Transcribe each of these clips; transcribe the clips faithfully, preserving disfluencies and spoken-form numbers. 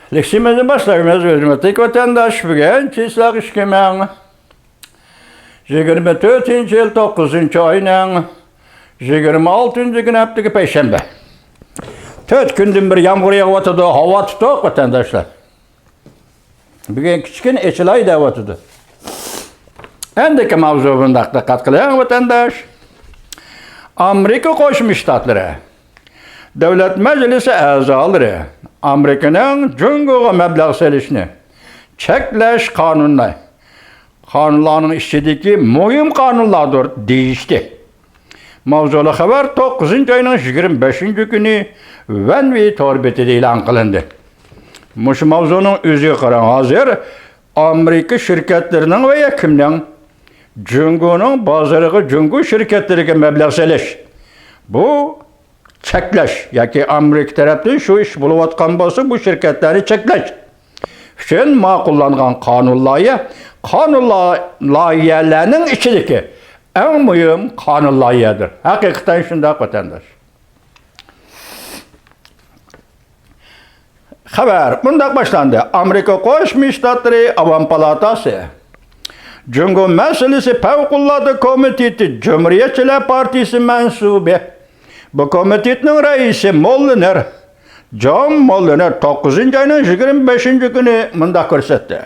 لېكسىيىمىزنى باشلايمىز. ھۆرمەتلىك ۋەتەنداش، بۈگۈن چىسلاق ئىككى مىڭ يىگىرمە تۆتىنچى يىل توققۇزىنچى ئاينىڭ يىگىرمە ئالتىنچى كۈنى، ھەپتىكى پەيشەنبە. تۆت كۈندىن بېرى يامغۇر يېغىۋاتىدۇ، ھاۋا تۇتۇق، ۋەتەنداشلار. بۈگۈن كىچىككىنە ئېچىلاي دەۋاتىدۇ. ئەندىكى ماۋزۇ بۇنداق، دىققەت قىلىڭ، ۋەتەنداش. ئامېرىكا قوشما شتاتلىرى دۆلەت مەجلىسى ئەزالىرى ئامېرىكىنىڭ جۇڭگوغا مەبلەغ سېلىشنى چەكلەش قانۇنى، قانۇنلارنىڭ ئىچىدىكى مۇھىم قانۇنلاردۇر، دېيىشتى. ماۋزۇلۇق خەۋەر توققۇزىنچى ئاينىڭ يىگىرمە بەشىنچى كۈنى ۋەنۋى تور بېتىدە ئېلان قىلىندى. مۇشۇ ماۋزۇنىڭ ئۆزىگە قاراڭ، ھازىر ئامېرىكا شىركەتلىرىنىڭ ۋە يا كىمنىڭ جۇڭگونىڭ بازىرىغا جۇڭگو شىركەتلىرىگە مەبلەغ سېلىش، بۇ چەكلەش ياكى ئامېرىكا تەرەپتىن شۇ ئىش بولۇۋاتقان بولسا، بۇ شىركەتلەرنى چەكلەش ئۈچۈن ماقۇللانغان قانۇن لايىھە، قانۇن لا-، لايىھەلەرنىڭ ئىچىدىكى ئەڭ مۇھىم قانۇن لايىھەدۇر. ھەقىقەتەن شۇنداق، ۋەتەنداش. خەۋەر مۇنداق باشلاندى. ئامېرىكا قوشما شتاتلىرى ئاۋام پالاتاسى جۇڭگو مەسىلىسى پەۋقۇلئاددە كومىتېتى جۇمھۇرىيەتچىلەر پارتىيىسى مەنسۇبى، بۇ كومىتېتنىڭ رەئىسى موللىنېر، جون موللىنېر، توققۇزىنچى ئاينىڭ يىگىرمە بەشىنچى كۈنى مۇنداق كۆرسەتتى.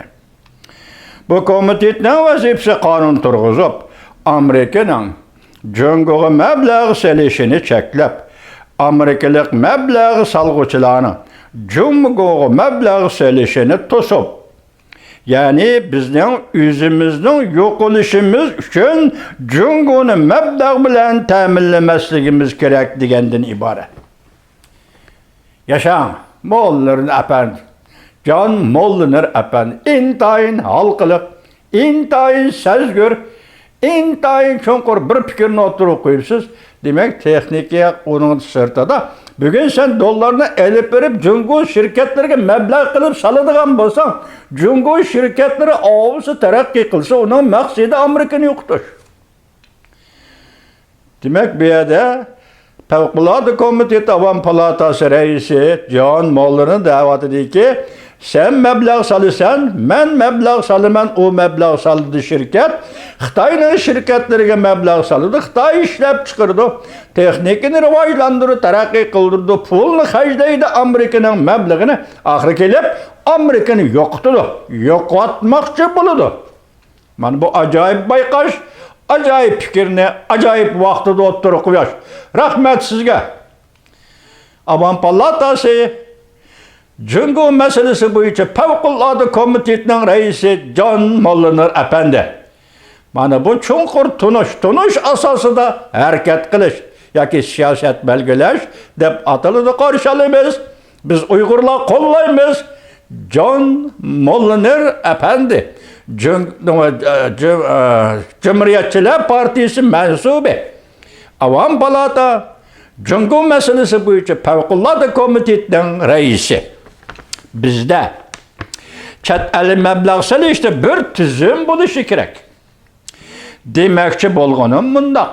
بۇ كومىتېتنىڭ ۋەزىپىسى قانۇن تۇرغۇزۇپ، ئامېرىكىنىڭ جۇڭگوغا مەبلەغ سېلىشىنى چەكلەپ، ئامېرىكىلىق مەبلەغ سالغۇچىلارنىڭ جۇڭگوغا مەبلەغ سېلىشىنى توسۇپ، يەنى بىزنىڭ ئۆزىمىزنىڭ يوقىلىشىمىز ئۈچۈن جۇڭگونى مەبلەغ بىلەن تەمىنلىمەسلىكىمىز كېرەك دېگەندىن ئىبارەت. ياشاڭ، موللىنېر ئەپەندى. جان موللىنېر ئەپەندى ئىنتايىن ھالقىلىق، ئىنتايىن سەزگۈر، ئىنتايىن چوڭقۇر بىر پىكىرنى ئوتتۇرىغا قويۇپسىز. دېمەك، تېخنىكا ئۇنىڭ سىرتىدا. بۈگۈن سەن دوللارنى ئېلىپ بېرىپ، جۇڭگو شىركەتلىرىگە مەبلەغ قىلىپ سالىدىغان بولساڭ، جۇڭگو شىركەتلىرى ئاۋۇسا تەرەققىي قىلسا، ئۇنىڭ مەقسىتى ئامېرىكىنى يوقىتىش. دېمەك، بۇ يەردە پەۋقۇلئاددە كومىتېتى ئاۋام پالاتاسى رەئىسى جون موللېنېر دەۋاتىدۇكى، سەن مەبلەغ سالىسەن، مەن مەبلەغ سالىمەن، ئۇ مەبلەغ سالىدۇ شىركەت، خىتاينىڭ شىركەتلىرىگە مەبلەغ سالىدۇ، خىتاي ئىشلەپچىقىرىدۇ، تېخنىكىنى راۋاجلاندۇرىدۇ، تەرەققىي قىلدۇرىدۇ، پۇلنى خەجلەيدۇ، ئامېرىكىنىڭ مەبلىغىنى ئاخىرى كېلىپ ئامېرىكىنى يوقىتىدۇ، يوقاتماقچى بولىدۇ. مانا بۇ ئاجايىپ بايقاش، ئاجايىپ پىكىرنى ئاجايىپ ۋاقتىدا ئوتتۇرىغا قويۇش. رەھمەت سىزگە. ئاۋام پالاتاسى جۇڭگو مەسىلىسى بويىچە پەۋقۇلئاددە كومىتېتىنىڭ رەئىسى جان موللېنېر ئەپەندى. مانا بۇ چوڭقۇر تونۇش، تونۇش ئاساسىدا ھەرىكەت قىلىش ياكى سىياسەت بەلگىلەش دەپ ئاتىلىدۇ، قارشى ئالىمىز. بىز ئۇيغۇرلار قوللايمىز. جون موللېنېر ئەپەندى، جۇڭ-، جۇ-، جۇمھۇرىيەتچىلەر پارتىيىسى مەنسۇبى، ئاۋام پالاتا جۇڭگو مەسىلىسى بويىچە پەۋقۇلئاددە كومىتېتىنىڭ رەئىسى. بىزدە چەت ئەل مەبلەغ سېلىشتا بىر تۈزۈم بولۇشى كېرەك. دېمەكچى بولغىنىم مۇنداق.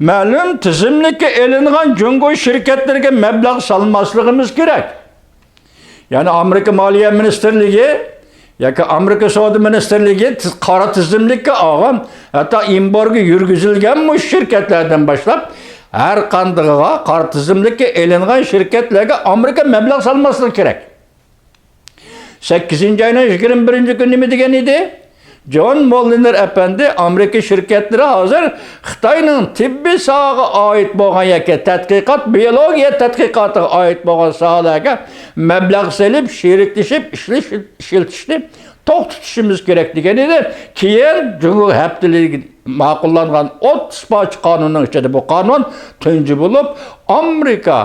مەلۇم تىزىملىككە ئېلىنغان جۇڭگو شىركەتلىرىگە مەبلەغ سالماسلىقىمىز كېرەك. يەنى ئامېرىكا مالىيە مىنىستىرلىكى ياكى ئامېرىكا سودا مىنىستىرلىكى تىز-، قارا تىزىملىككە ئالغان، ھەتتا ئېمبارگو يۈرگۈزۈلگەن مۇشۇ شىركەتلەردىن باشلاپ، ھەر قاندىقىغا قارا تىزىملىككە ئېلىنغان شىركەتلەرگە ئامېرىكا مەبلەغ سالماسلىقى كېرەك. سەككىزىنچى ئاينىڭ يىگىرمە بىرىنچى كۈنى نېمە دېگەن ئىدى؟ جون موللېنېر ئەپەندى، ئامېرىكا شىركەتلىرى ھازىر خىتاينىڭ تېببىي ساھەگە ئائىت بولغان ياكى تەتقىقات، بىيولوگىيە تەتقىقاتىغا ئائىت بولغان ساھەلەرگە مەبلەغ سېلىپ، شېرىكلىشىپ ئىشلىشىپ، ئىشلىتىشنى توختىتىشىمىز كېرەك دېگەن ئىدى. كېيىن جۇڭگو ھەپتىلىكى ماقۇللانغان ئوتتۇز پارچە قانۇننىڭ ئىچىدە بۇ قانۇن تۇنجى بولۇپ، ئامېرىكا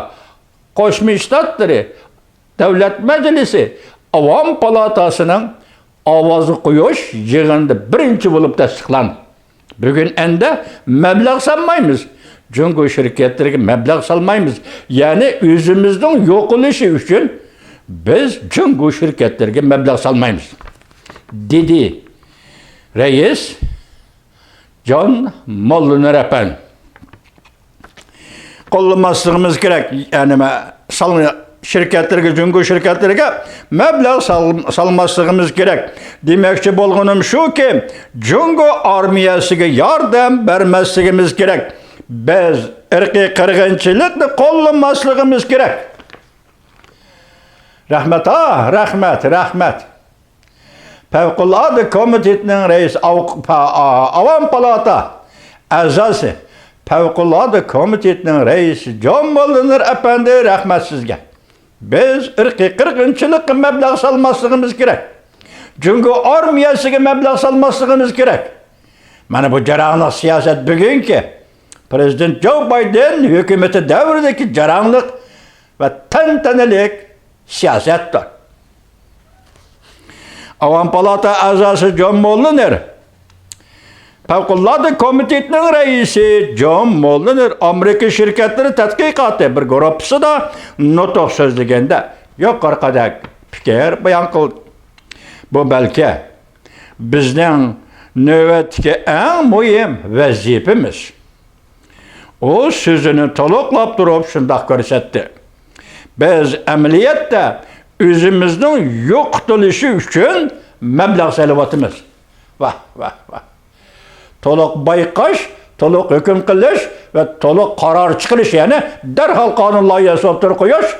قوشما شتاتلىرى دۆلەت مەجلىسى ئاۋام پالاتاسىنىڭ ئاۋازغا قويۇش يىغىنىدا بىرىنچى بولۇپ تەستىقلاندى. بۈگۈن ئەندە مەبلەغ سالمايمىز. جۇڭگو شىركەتلىرىگە مەبلەغ سالمايمىز. يەنى ئۆزىمىزنىڭ يوقىلىشى ئۈچۈن بىز جۇڭگو شىركەتلىرىگە مەبلەغ سالمايمىز، دېدى رەئىس جان موللىنېر ئەپەندى. قوللىماسلىقىمىز كېرەك. يەنى مە-، سالماي-، شىركەتلىرىگە، جۇڭگو شىركەتلىرىگە مەبلەغ سال-، سالماسلىقىمىز كېرەك. دېمەكچى بولغىنىم شۇكى، جۇڭگو ئارمىيەسىگە ياردەم بەرمەسلىكىمىز كېرەك. بىز ئىرقىي قىرغىنچىلىقنى قوللىماسلىقىمىز كېرەك. رەھمەت، ھا، رەھمەت، رەھمەت. پەۋقۇلئاددە كومىتېتىنىڭ رەئىسى، ئاۋ-، پا-، ئا-، ئاۋام پالاتا ئەزاسى، پەۋقۇلئاددە كومىتېتىنىڭ رەئىسى جون موللىنېر ئەپەندى، رەھمەت سىزگە. بىز ئىرقىي قىرغىنچىلىققا مەبلەغ سالماسلىقىمىز كېرەك. جۇڭگو ئارمىيەسىگە مەبلەغ سالماسلىقىمىز كېرەك. مانا بۇ جاراڭلىق سىياسەت بۈگۈنكى پىرېزىدېنت جو بايدېن ھۆكۈمىتى دەۋرىدىكى جاراڭلىق ۋە تەنتەنىلىك سىياسەتتۇر. ئاۋام پالاتا ئەزاسى جون موللېنېر، پەۋقۇلئاددە كومىتېتنىڭ رەئىسى جون موللېنېر ئامېرىكا شىركەتلىرى تەتقىقاتى بىر گۇرۇپپىسىدا نۇتۇق سۆزلىگەندە يۇقىرىقىدەك پىكىر بايان قىلدى. بۇ بەلكى بىزنىڭ نۆۋەتتىكى ئەڭ مۇھىم ۋەزىپىمىز. ئۇ سۆزىنى تولۇقلاپ تۇرۇپ شۇنداق كۆرسەتتى: بىز ئەمەلىيەتتە ئۆزىمىزنىڭ يوقىتىلىشى ئۈچۈن مەبلەغ سېلىۋاتىمىز. ۋاھ، ۋاھ، ۋاھ. تولۇق بايقاش، تولۇق ھۆكۈم قىلىش ۋە تولۇق قارار چىقىرىش، يەنى دەرھال قانۇن لايىھەسى ئوتتۇرىغا قويۇش.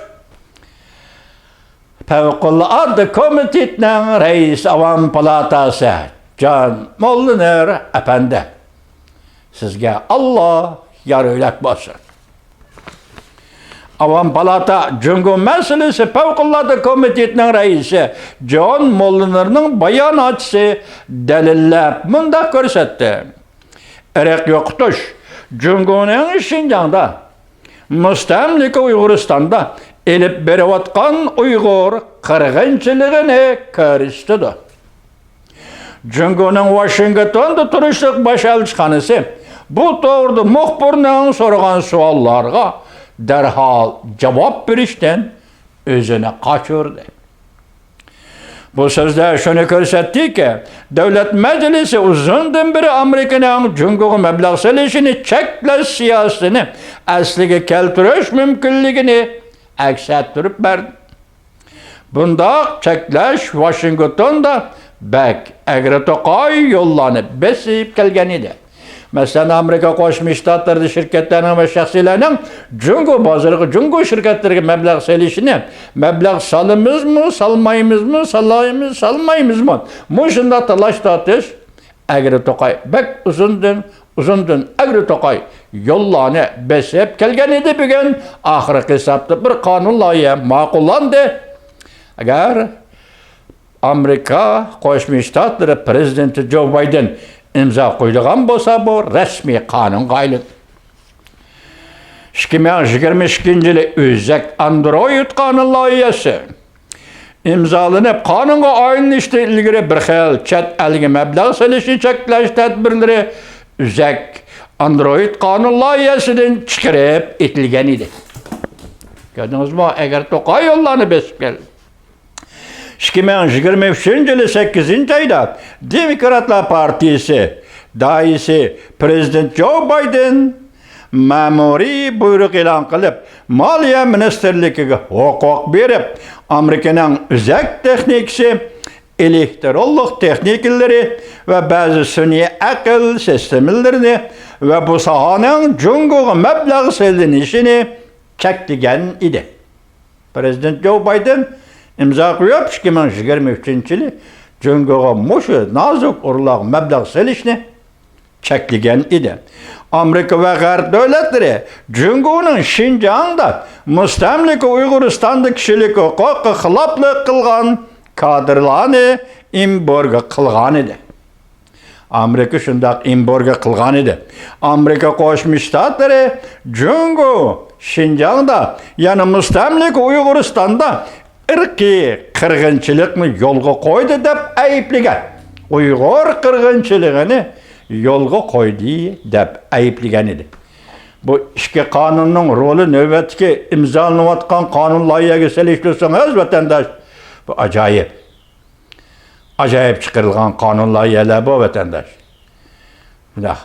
پەۋقۇلئاددە كومىتېتنىڭ رەئىسى ئاۋام پالاتاسى جان موللىنېر ئەپەندى، سىزگە ئاللا يار يۆلەك بولسۇن. ئاۋام پالاتا جۇڭگو مەسىلىسى پەۋقۇلئاددە كومىتېتىنىڭ رەئىسى جون موللىنېرنىڭ باياناتچىسى دەلىللەپ مۇنداق كۆرسەتتى: ئىرق يوقىتىش جۇڭگونىڭ شىنجاڭدا، مۇستەملىكە ئۇيغۇرىستاندا ئېلىپ بېرىۋاتقان ئۇيغۇر قىرغىنچىلىقىنى كۆرسىتىدۇ. جۇڭگونىڭ ۋاشىنگتوندا تۇرۇشلۇق باش ئەلچىخانىسى بۇ توغرىدا مۇخبىرنىڭ سورىغان سوئاللارغا دەرھال جاۋاب بېرىشتىن ئۆزىنى قاچۇردى. بۇ سۆزلەر شۇنى كۆرسەتتىكى، دۆلەت مەجلىسى ئۇزۇندىن بېرى ئامېرىكىنىڭ جۇڭگوغا مەبلەغ سېلىشىنى چەكلەش سىياسىتىنى ئەسلىگە كەلتۈرۈش مۇمكىنلىكىنى ئەكس ئەتتۈرۈپ بەردى. بۇنداق چەكلەش ۋاشىنگتوندا بەك ئەگرى-توقاي يوللارنى بېسىپ كەلگەن ئىدى. مەسىلەن، ئامېرىكا قوشما شتاتلىرىدا شىركەتلەرنىڭ ۋە شەخسلەرنىڭ جۇڭگو بازىرىغا، جۇڭگو شىركەتلىرىگە مەبلەغ سېلىشىنى، مەبلەغ سالىمىزمۇ، سالمايمىزمۇ، سالايمىز، سالمايمىزمۇ، مۇشۇنداق تالاش-تارتىش ئەگرى-توقاي، بەك ئۇزۇندىن، ئۇزۇندىن ئەگرى-توقاي يوللارنى بېسىپ كەلگەن ئىدى. بۈگۈن ئاخىرقى ھېسابتا بىر قانۇن لايىھە ماقۇللاندى. ئەگەر ئامېرىكا قوشما شتاتلىرى پىرېزىدېنتى جو بايدېن ئىمزا قويىدىغان بولسا، بۇ رەسمىي قانۇنغا ئايلىنىدۇ. ئىككى مىڭ يىگىرمە ئىككىنچى يىلى ئۆزەك ئاندرويد قانۇن لايىھەسى ئىمزالىنىپ، قانۇنغا ئايلىنىشتىن ئىلگىرى بىر خىل چەت ئەلگە مەبلەغ سېلىشنى چەكلەش تەدبىرلىرى ئۆزەك ئاندرويد قانۇن لايىھەسىدىن چىقىرىپ ئېتىلگەن ئىدى. كۆردىڭىزمۇ؟ ئەگرى-توقاي يوللارنى بېسىپ كەلدى. ئىككى مىڭ يىگىرمە ئۈچىنچى يىلى سەككىزىنچى ئايدا دېموكراتلار پارتىيىسى دائىيسى پىرېزىدېنت جو بايدېن مەمۇرىي بۇيرۇق ئېلان قىلىپ، مالىيە مىنىستىرلىكىگە ھوقۇق بېرىپ، ئامېرىكىنىڭ ئۆزەك تېخنىكىسى، ئېلېكترونلۇق تېخنىكىلىرى ۋە بەزى سۈنئىي ئەقىل سىستېمىلىرىنى ۋە بۇ ساھەنىڭ جۇڭگوغا مەبلەغ سېلىنىشىنى چەكلىگەن ئىدى. پىرېزىدېنت جو بايدېن ئىمزا قويۇپ، ئىككى مىڭ يىگىرمە ئۈچىنچى يىلى جۇڭگوغا مۇشۇ نازۇك ئورۇنلارغا مەبلەغ سېلىشنى چەكلىگەن ئىدى. ئامېرىكا ۋە غەرب دۆلەتلىرى جۇڭگونىڭ شىنجاڭدا، مۇستەملىكە ئۇيغۇرىستاندا كىشىلىك ھوقۇققا خىلاپلىق قىلغان كادىرلارنى ئېمبارگو قىلغانىدى. ئامېرىكا شۇنداق ئېمبارگو قىلغانىدى. ئامېرىكا قوشما شتاتلىرى جۇڭگو شىنجاڭدا، يەنى مۇستەملىكە ئۇيغۇرىستاندا ئىرقىي قىرغىنچىلىقنى يولغا قويدى دەپ ئەيىبلىگەن. ئۇيغۇر قىرغىنچىلىقىنى يولغا قويدى دەپ ئەيىبلىگەن ئىدى. بۇ ئىككى قانۇننىڭ رولى نۆۋەتتىكى ئىمزالىنىۋاتقان قانۇن لايىھەگە سېلىشتۇرسىڭىز، ۋەتەنداش، بۇ ئاجايىپ. ئاجايىپ چىقىرىلغان قانۇن لايىھەلەر بۇ، ۋەتەنداش. مۇنداق.